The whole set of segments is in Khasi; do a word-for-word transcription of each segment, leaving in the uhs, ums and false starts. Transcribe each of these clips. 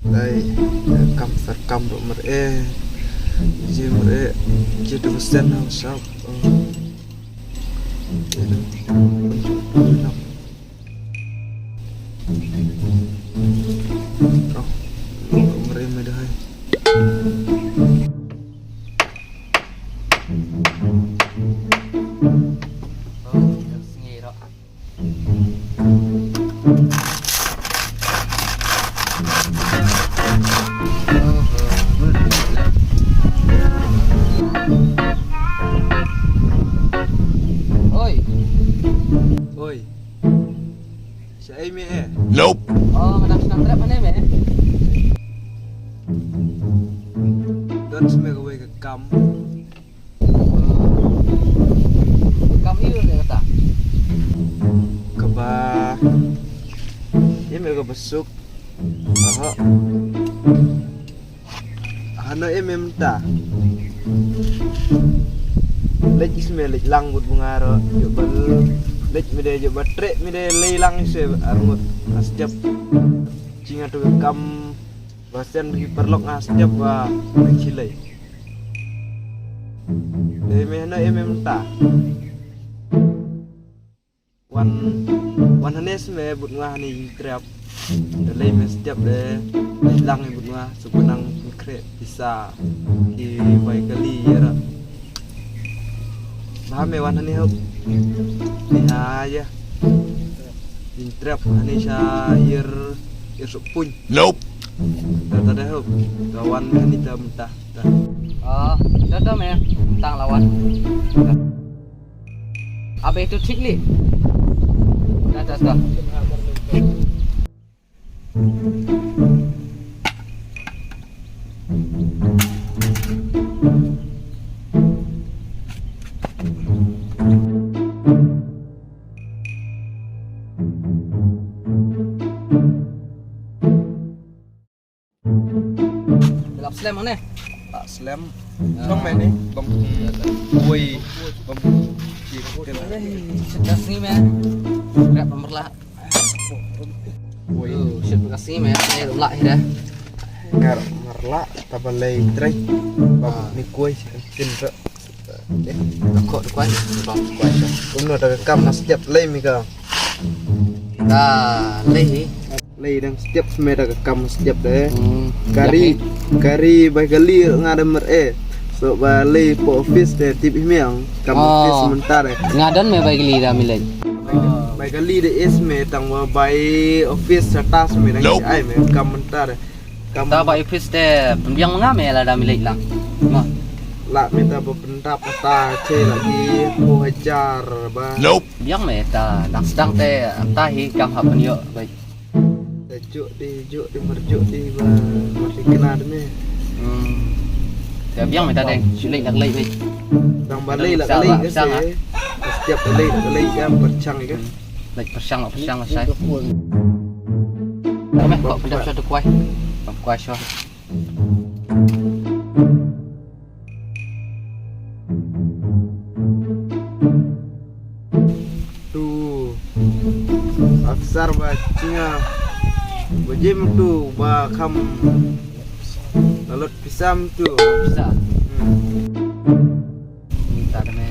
Dei, kam sar kam ruh mer eh. Ji mer eh. Ji tu sen hang sap. Oh. Oh, mer eh me dei. Oi. Oi. Sha ei me eh? Nope. Oh, nga dang sdang trep hangne me. Don sha me kawei ka kam. Kam ïa me kata. Kaba ïa me kaba suk. Aha. Hano em em ta. Leit is me leit lang bud bunga ro. Jop ba leit me de jop ba trek me de lei lang is me armut. Astep. Chinga tu kam. Ba sen bagi paralok nga step ba bagi chilai. Dei me hano em em ta. Wan wan hane sme but nga hane i trap. Dei lei me step de. Lang i but nga sukunang kre pisa. Di bai kali yara. Ba me wan hane hok. Ni ha ya. Din trap hane sha ir ir supuin. Nope. Ta ta dei hok. Ta wan me ni ta mynta. Ta. Ah, ta ta me. Tang lawan. Abe tu thik li. Ta ta ta. Lap slem ne? Lap slem. Dong me ne? Bang. Woi. Bang. Cerdas ni me. Rap nomor lah. Woi. Shit, makasih me. Ai lah hi dah. Ngar marla tabalai trai. Bang ni kuai tin rak. Kok tu kuai. Bang kuai. Kumno da kam na step lei mi ka. Da lei. Lei dang step me da kam step de. Kari kari bai kali nga da mer eh. So ba lei po office de tip hi me ang kam office mynta de. Nga don me bai kali da mi lei. Bai kali de is me tang ba bai office sa tas me dang ai me kam mynta de. Kam ta ba office te pynbiang nga me la da mi leit lang. Ma. La me ta ba pynta pata che lagi ko hajar ba. Nope. Biang me ta dang sdang te ta hi kam ha pynyo ba. Te juk di juk di merjuk di ba. Mati kena de me. Hmm. Te biang me ta deng. Leit nak leit me. Dang ba lei la lei ke se. Setiap lei la lei kam perchang ke. Leit pyrshang, pyrshang shai. Kame kok pendap sha tu kuai. Kam kuai sha. Tu. Aksar ba chinga. Ba jim tu ba kham. Lalut pisam tu. Pisa. Hmm. Minta dame.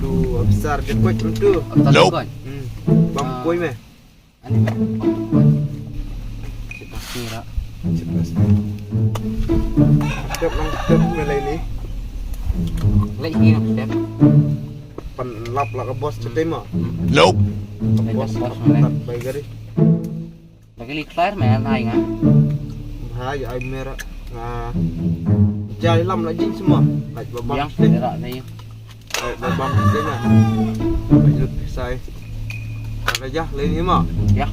Tu officer de kuat tu. Nope. Hmm. Bam kuai me. Ani me. Sipas ni ra. Sipas. Step nang step me lai ni. Lai ni nang step. Pan lap la ka boss cetai ma. Nope. Boss boss me lai. Bai gari. Lagi li clear me nai nga. Hai ai mera. Nga. Jai lam la jing semua. Laj babang. Yang sih ra ni. Ai babang sih na. Laj lut pisai. Ada jah lain ni ma. Ya.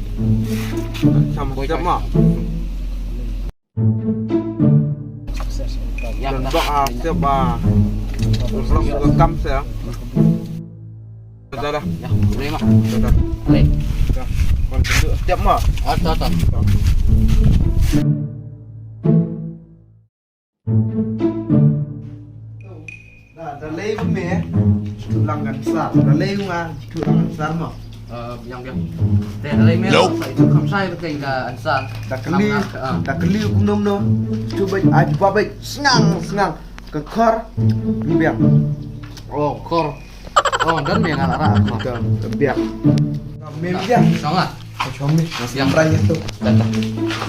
Sama siap ma. Ya. Dan bak ah siap ah. Ulang kam saya. Dah, dah. Ya, boleh, Mak. Dah, dah. Boleh. Dah. Kau tunjuk setiap, Mak. Ada, ada. Dah, dah lei ba me. Tulang kan besar. Dah lei nga, tulang kan besar, Mak. Biang biang. Te da lei me sa itu kham sai ba keng ka answer. Da kali, da kali kumno kumno. Cuba aja babek senang senang. Ka khor biang. Oh, khor. Oh, don me nga la rak khor. Ka biang. Me biang. Song ah. Shomi. Biang. Rang itu. Kata.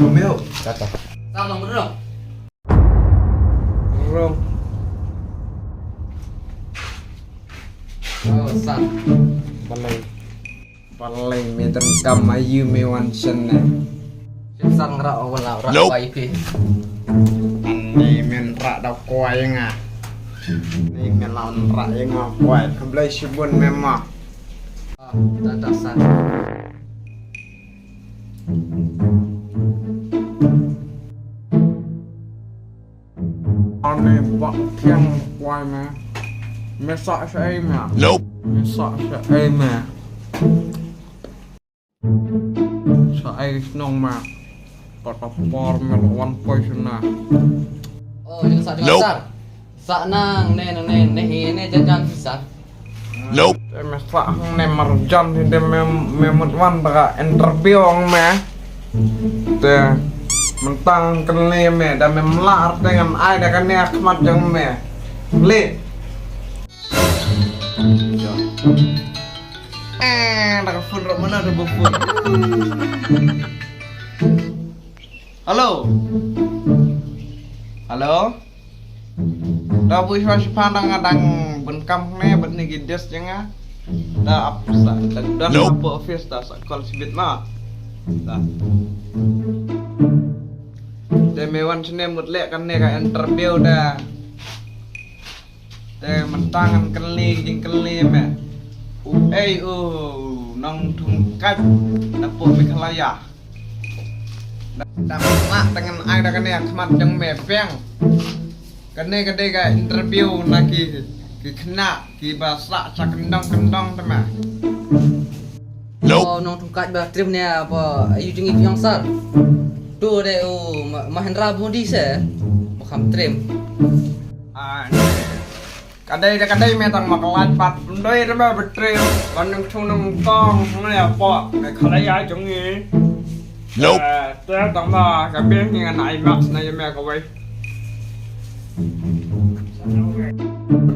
Shomi. Kata. Sa long dong. Rong. Oh, sa. Balai. Balai me tang kam ayu me wan shen ne. Shen sang ra o wala ra. Nope. Bai pi. Ani men ra da kwai nga. Ni men lawan ra nga kwai. Khublei shibun me ma. Ah, da da sa. Ane bak tiang kwai me. Me sa sa ei me. Nope. Me sa sa ei me. Sa ei snong me. Kata por me lawan poi sena. Oh, yang sa nope. Sa nang ne ne ne ne ne jan jan sa. Nope. Te me sa hangne marjan hi de me me mut wan da ka interview ang me. Te mentang kene me da me mlar te ngan ai da kane khmat jong me. Li. Eh, da ka phone ro mana da bu phone. Hello. Hello. Da bu ishwa shi phan dang dang bun kam ne bun ni gides janga. Da ap sa da da ap office da sa call sibit ma. Da. De me wan sene mut le kan ne ka interview da. Te mentang kan kali jing kali me. U ei u nong thung kaj na po me khalaya. Dang mak tengen ai da kane khmat jong me peng. Kane ka dei ka interview na ki ki khynnah ki ba sah sha kyndong kyndong te ma. Nope. Oh, nong thung kaj ba trim ne ba ayu jing i pyong sar. Tu de u Mahendra Modi se ba kham trim. Ah, ka dei da ka dei me tang ma ka lait pat ndoi da me ba trim ban nong thung nong tong ne po me khalaya jong i. Nope. Eh, te tang ba ka biang ni ngan ai max na ya me ka wei.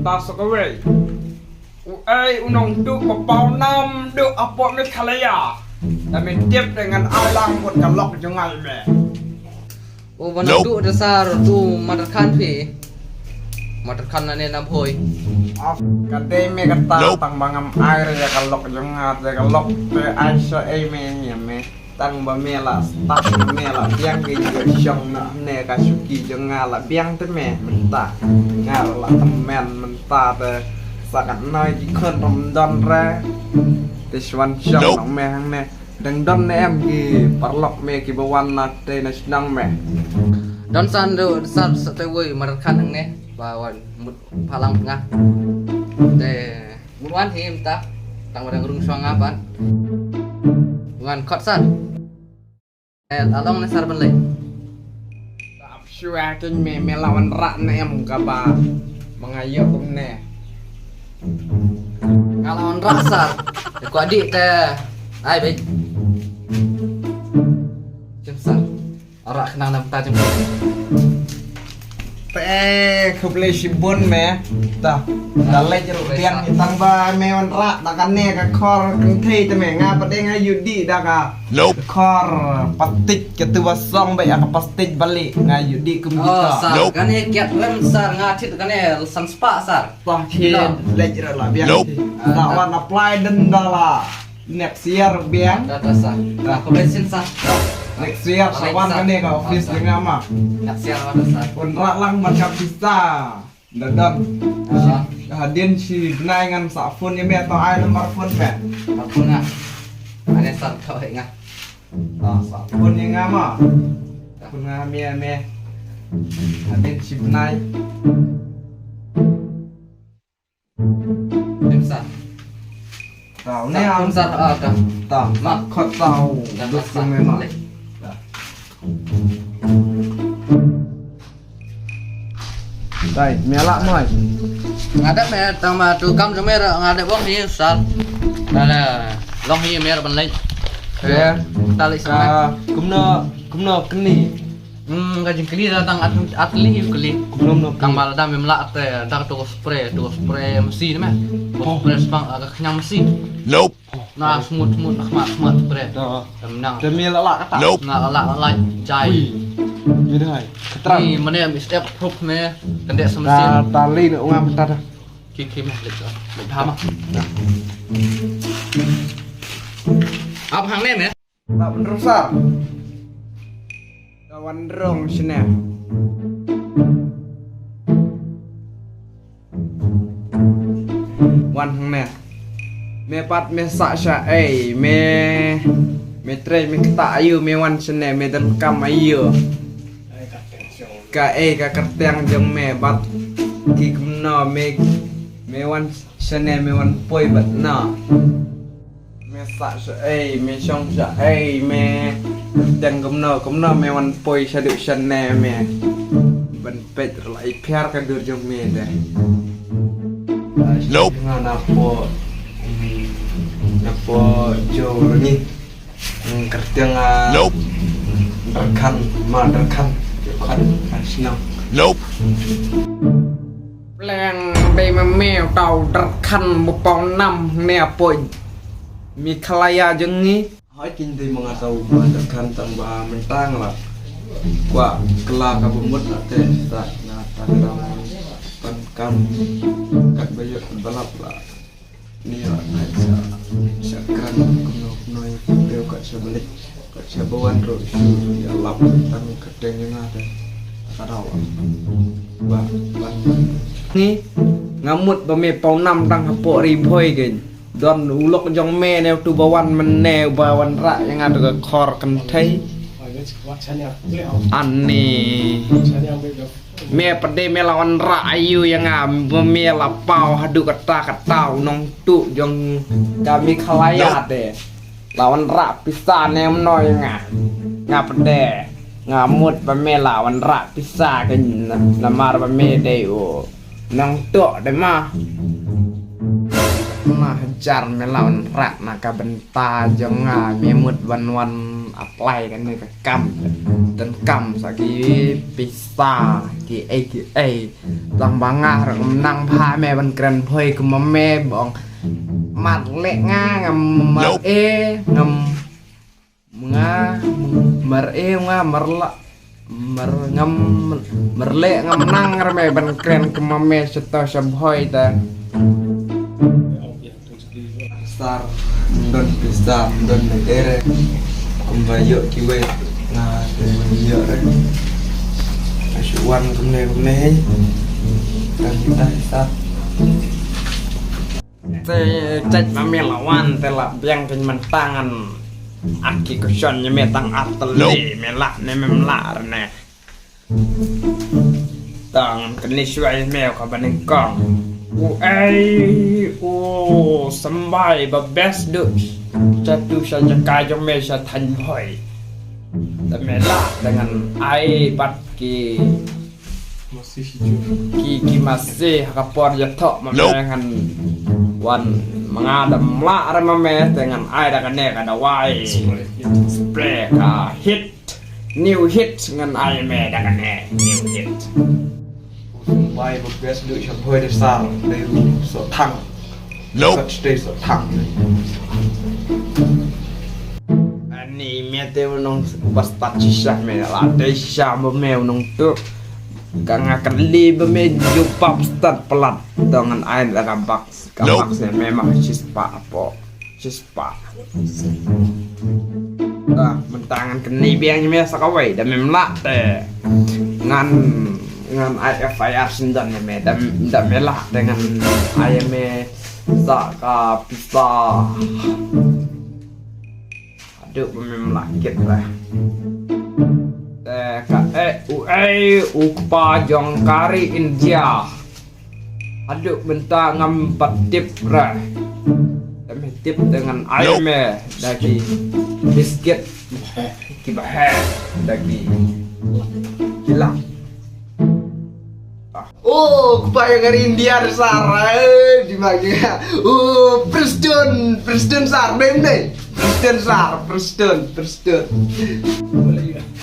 Ta sa ka wei. U ei u nong du pa pau nam du apo me khalaya. Da me tip dengan alang bot ka lok jong ngai me. U ban du da sar tu matar khan phi. Matar khan na ne nam hoi. Of ka dei me kata tang ba ngam ai re ya ka lok jong ngat ya ka lok te ai sa ei me ni me. Tang ba me la start me la biang ki ju shong na ne ka shuki jong nga la biang te me mynta. Nga la temen mynta te sa katno ki khun rum don re. Te shwan shong nong me hangne. Dang don ne em ki paralok me ki ba wan na te na shnong me. Don san do san sa te woi matar khan hangne ba wan mut phalang nga. Te Mut wan hi mynta tang ba dang rung shong nga ban. Wan khot sar. Eh, along ne sar ban lei. Tap shwa kin me me la wan rak ne em kaba. Ma nga ïoh kumne. Nga la wan rak sar. Ko adik te. Ai beit. Jom sar. Ora khnang na mynta jong. Te khublei shibun me. Ta. Da leit ruh biang tang ba me wan rak da kane ka khor kynthei te me nga pat nga ïoh dih da ka. Nope. Khor plastik ka tu ba song ba ïa ka plastik bali nga ïoh dih kum kita. Oh, sar. Nope. Kane kiat rem sar nga thit kane san spah sar. Tah ki leit ruh la biang. Nope. Da wan apply den da la. Next year biang. Da da sa. Da ko ben sin sa. Next year sa wan kane ka office jong nga ma. Next year wan sa. Pun rak lang ban ka visa. Da dam. Hadien shi bnai ngan sa phone ïa me to ai number phone me. Number phone nga. Ane sa to he nga. Sa phone ïa nga ma. Phone nga me me. Hadien shi bnai. Sa. Tau ne am. Sa ah ta. Ta. Ma khot tau. Duk sa me ma. Dai, me la mai. Nga dep me tang ma tu kam jong me ra nga dep bong ni sal. Dale. Long hi mer ban leit. Te ta leit sa. Kumno kumno kni. Hmm, ka jingkylli da tang at at li kylli. Kumno kumno. Tang ba lada mem lah te da to spray, to spray masi ne me. Spray spang ka khñiang masi. Nope. Na smut smut na khmat khmat spray. Te nang. Te me la la kata. Nope. Na la la la jai. Me dai. Ketrang. Ni mane mi step proof me. Kende sa masi. Ta ta li ne ngam ta. Ki ki me lek lek ha ma. Ap hang ne me. Ta ban rung sar. Ta wan rung sene. Wan hang ne. Me pat me sa sha ei me. Me trei me kta ayu me wan sene me dan kam ayu. Ka ei ka kyrteng jong me bad ki kumno me me wan sene me wan poi bad na. Me sa sha ei me shong sha ei me kyrteng kumno kumno me wan poi sha du sene me. Ban peit rla i phiar ka dur jong me de. Nope. Nga na po na po jo ni. Kyrteng a. Nope. Derkhan ma derkhan. Khan khan shnong. Nope. Pleng bei ma me tau derkhan bu pau nam ne apoi. Mi khlaya jong ngi. Hoi kin dei ma nga tau ma derkhan tang ba mentang la. Kwa kla ka bumut la te ta na ta dang pan kam kat bayot balap la. Ni la ngai sa sa kran kumno kumno ïa ka briew ka sa balik ka sa bawan ro shu ïa lap tang ka teng ïa nga te ka daw ba ban ni nga mut ba me pau nam tang hapoh Ri Bhoi kein don u lok jong me ne tu ba wan mene ba wan rah ïa nga tu ka khor kynthei. Ani me pede me la wan rah ayu ïa nga ba me la pau haduh kata kata u nong tu jong ka mi khlaya te la wan rah pisa ne mno ïa nga. Nga pede nga mut ba me la wan rah pisa ke namar ba me dei u nong tu de ma. Ma hajar me la wan rah na ka bynta jong nga me mut ban wan apply kane ka kam. Don kam sa ki pisa ki ei ki ei. Tang ba nga ruh ngam nang bha me ban kren Bhoi kum ma me bong. Mar leh nga ngam mar e ngam nga mar e nga mar la mar ngam mar leh ngam nang re me ban kren kum ma me sha to sha Bhoi ta. Sar don pisa don na dere kumba yok kiwei na dere yok re. Asu wan kumne kumne. Kan kita sar. Te cek ma me la wan te la biang kin mentangan. Aki kushon nye me tang artel ni me la ne me mla ne. Tang kani shwai me ka baning kong. U ai u sambai ba best du. Chatu sha jakai jong me sha than bhoi. Te me la dengan ai bat ki ki ki masih ka por ya thok ma me ngan wan manga da mla re ma me te ngan ai da kane ka dawai spray ka hit. New hit ngan ai me da kane new hit. Bai ba best du sha bhoi de sar de so thang. Nope. Kat stay so thang. Ani me te unong basta chisha me la te shisha mo me unong tu. Ka nga kali ba me ju pap start pelat. Dongan ai da ka bak ka bak se me ma chispa apo. Chispa. Ah, mentangan keni biang me sa kawai da me mla te. Ngan ngan ai F I R sindan me da da me la te ngan ai me sa ka pisa. Aduh ba me mla kit lah. Te ka e u e u pa jong kari India. Haduh mynta ngam pat tip re. Ngam tip dengan ai me dagi biskit kiba he dagi kilang. Oh, kpa ïa nga ri India sar. Eh, di ma nga. Oh, Preston, Preston sar, dei, dei. Preston sar, Preston, Preston.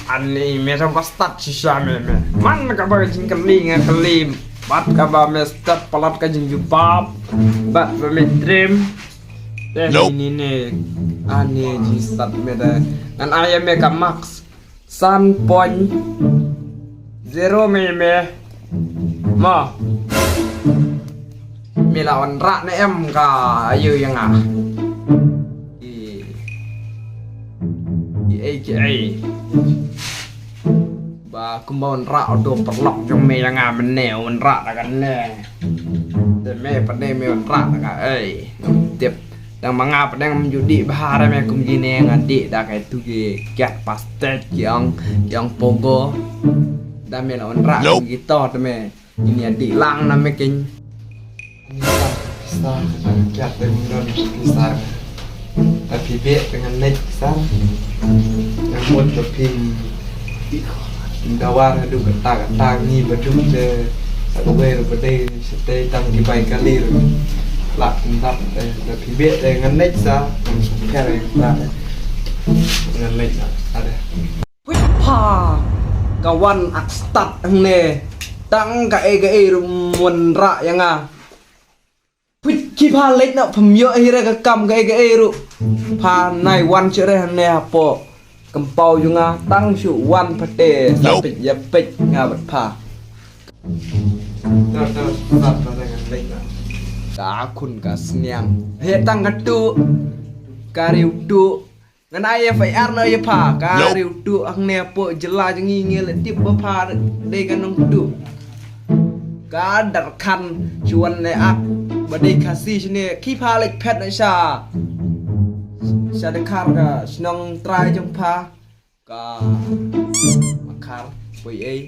Ani me sa ba start shisha me me. Man kaba jingkylli nga kylli. Bad kaba me start palat ka jingjubab. Bad ba me trim. Te ni ni ni. Ani jingstart me da. Ngan ai ïa me ka max. San point zero me me. Ma. Me la wanrah ne em ka ayu ïa nga. I, i ei ki ei. Ba kumba wanrah u paralok jong me ïa nga mynne wanrah da kane. Te me pat ne me wanrah da ka ei. Ngam tip. Tang ma nga pat ne ngam ju dih bha re me kum kine nga dih da ka itu ki kiad pastet ki ong ki ong pogo. Da me la wanrah kum kito te me. Ini ïa dih lang na me keiñ. Ni sa, sa, kiad te mung don ki sa. Tapi beh te ngan leit sa. Ngan mut ka phim. Dawar haduh kata kata ngi baduk te. Kata wei ruh badei shatei tang ki bai kali ruh. Lah ndap te. Tapi beh te ngan leit sa. Ngan sukher ïa kata. Ngan leit sa. Ada. Pha ka wan ak start hangne. Tang kaei kaei ruh wanrah ïa nga. Phi ki pha leit na pham ïoh hi re ka kam kaei kaei ruh. Pha nai wan shuh re hangne hapoh kampau jong nga tang shu wan pate sa peit ïa peit nga bad pha. Ka khun ka sniang. He tang ka tu ka riu tu. Ngan ai F I R noh ïa pha ka riu tu hangne hapoh jylla jong ngi ngi la tip ba pha dei ka nongtuh. Ka Darkhan shu wan ne ak ba dei Khasi shane ki pha leit phet na sha. Sha Dkhar ka shnong trai jong pha ka Makhar poi ei.